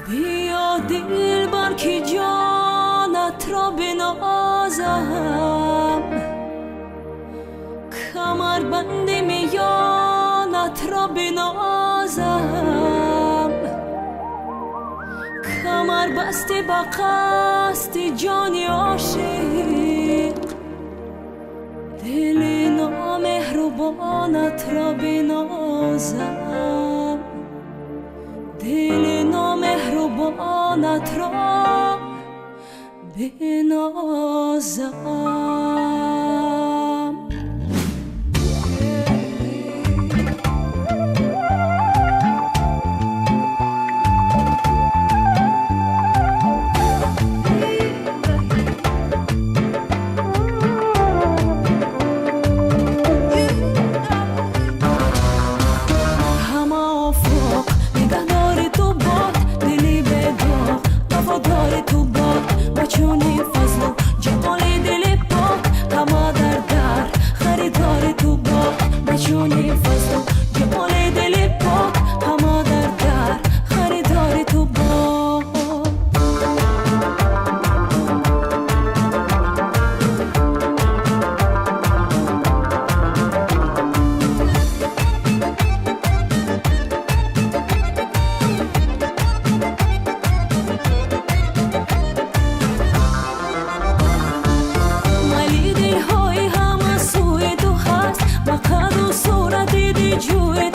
Биё, дилбар, ки ҷонатро бинозам, камарбанди миёнатро бинозам, камарбасти ба қасди ҷони ошиқ, дили номеҳрубонатро бинозам, дили номеҳрубонатро бинозам. Ҳама офоқ нигаҳдори ту бод, дили бедоғ вафодори ту бод. Ба чунин фазлу ҷамоли дили пок, ҳама дар дар харидори ту бод. Ба чунин фазлу ҷамоли дили пок, ҳама дар дар харидори ту бод. Майли дилҳои ҳама сӯи ту ҳаст, ба қаду сурати дилҷӯи.